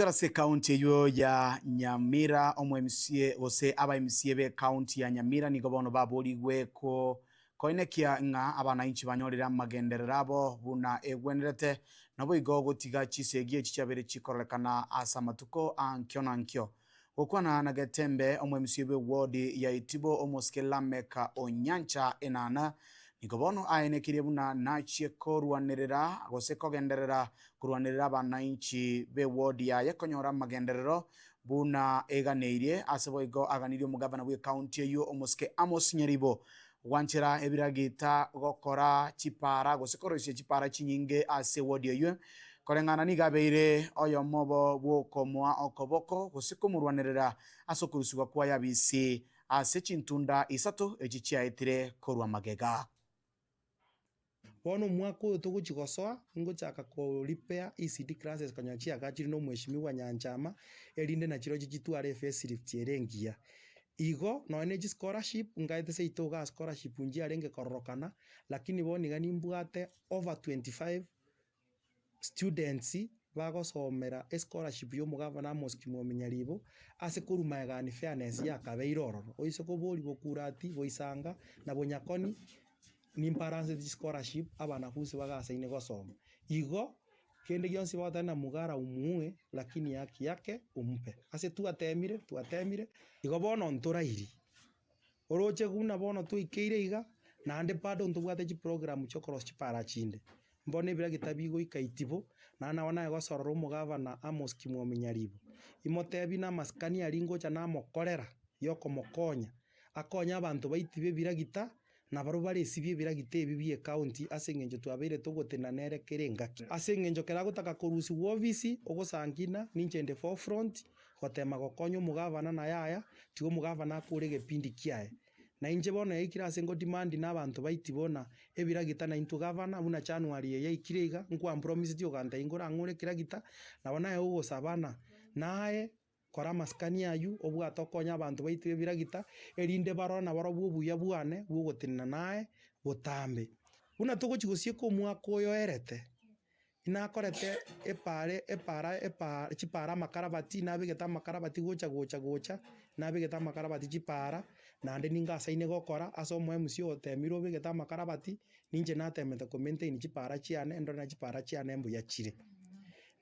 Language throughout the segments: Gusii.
Ase ekaunti eyio ya Nyamira, omo-MCA gose aba-MCA b'ekaunti ya Nyamira nigo bono baborigwe koenekia ng'a abanainchi banyorire amagenderero abo buna egwenerete, naboigo gotiga chisegi echi chiabeire chikororekana ase amatuko a nkio na nkio. Gokwana na Getembe, omo-MCA bw'ewodi ya Itibo omosike Lameck Onyancha Enana, nigo bono aenekirie buna nachie korwanerera gose kogenderera korwanerera abanainchi b'ewodi yaye konyora amagenderero buna eganeirie. Ase boigo aganirie omogavana bw'ecounty eyio omosike Amos Nyaribo gwanchera ebiragita gokora chipara gose koroisia chipara chinyinge ase ewodi eyio. Koreng'ana nigo abeire oyomo obo bw'okomoa okoboko gose komorwanerera ase okorusigwa kwaye abisi ase chintunda isato echi chiaetire korwa magega. Bono omwaka oyo togochia gosoa, ngochaka ko repair ECD classes konya chiagachire na omweshimiwa Nyanchama, erinde nachirochio chitware efacelift ere engiya. Igo nonye ne chischolarship, ngaete seito igaa scholarship nchiarenge kororokana, lakini bono iga nimbwate over 25 students bagosomera escholarship ya omogavana Amos Kimwami Nyaribo, ase korwa magega unfairness yakabeire ororo. Oise koboria bokurati, boisanga, na bonyakoni, nimbaranseti chischolarship abanafunsi bagasaine gosoma. Igo, kende gionsi bagoteba na mugara umuue lakini haki yake umpe. Ase twatemire twatemire, igo bono ntorairi. Oroche buna bono twaikeire iga, naende bado ntobwate chiprogram chiokorosia chipara chinde. Mbono ebiragita bigoika itibo, naende nabo naye gosorora omogavana Amos Kimwami Nyaribo, imotebie na amasikani aria ngocha namokorera yokomokonya, akonye abanto baitibe ebiragita, nabarobwo baresibie ebiragita ebi bie ecounty ase eng'encho twabeire togotenena nere kera engaki. Ase eng'encho kera agotaka korusigwa ofisi, ogosangina, ninche inde forefront, gotema gokonya omogavana na yaya, tiga omogavana akore egepindi kiaye. Na inche bono yaikire ase ngo demand na abanto baitibo na ebiragita naintwe gavana buna January eye yaikire iga, nkwa promiseti ogantebia nkorang'ore ekiragita, nabo naye ogosabana, naye kora amasikani aywo obwate okonye abanto baito ebiragita, erinde barore nabarobwo obuya bwane bwa ogotenena naye botambe. Buna togochia gosieka omwaka oyo oerete, nakorete epare epara epa chipara amakarabati, nabegete amakarabati gocha gocha gocha, nabegete amakarabati chipara, naende ningasaine gokora ase omo MC otemire obegete amakarabati, ninche natemete ko maintain chipara chiane ndore na chipara chiane mbuya chire.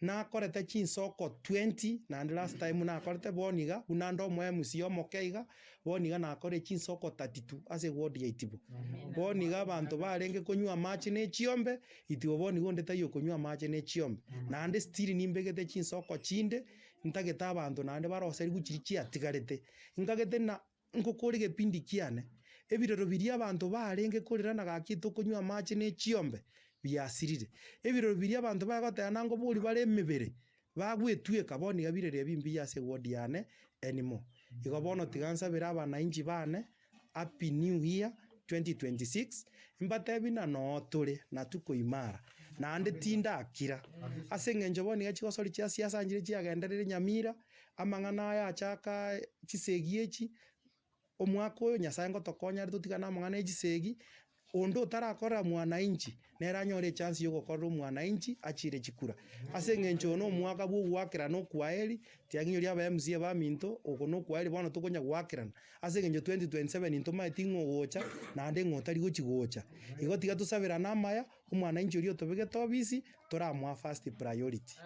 Nakorete chinsoko 20 naende last time nakorete bono iga, buna nde omo MC omoke iga, bono iga nakorire chinsoko 32 ase eward ya Itibo. Bono iga abanto barenge konywa amache na echiombe, Itibo bono iga onde taiyo okonywa amache na echiombe. Naende still nimbegete chinsoko chinde, ntagete abanto naende baroserigwe chiria chiatigarete. Nkagete na Ngokora egepindi kiane, ebirero biria abanto barenge korera na gaki tokonywa amache ne chiombe, biasirire. Ebirero biria abanto bagoteba nangoboria bare emebere, bagwetweka, bono iga birero ebi mbuya ase eward yane anymore. Igo bono tiga nsabere abanainchi bane, happy new year 2026, mbatebie ng'a noo tore, na tuko imara, naende tindakira. Ase eng'encho bono iga chigosori chia siasa nchire chiagenderire Nyamira, Amang'ana aya achaka chisegi echi, omwaka oyo Nyasaye ngotokonya are totigane amang'ana e chisegi, onde otarakorera mwananchi, nere anyore echance ya ogokorera omwananchi achiire chikura. Ase eng'encho oyo na omwaka bwa ogoakerana okwaeri, tiang'inyoria aba MCA baminto, oko na okwaeri bono tokonya goakerana, ase eng'encho 2027 ntomaeti ng'a ogocha, naende ng'a otari gochi gocha. Igo tiga tosaberane amaya, omwananchi oria otobegete obisi, toramoa first priority.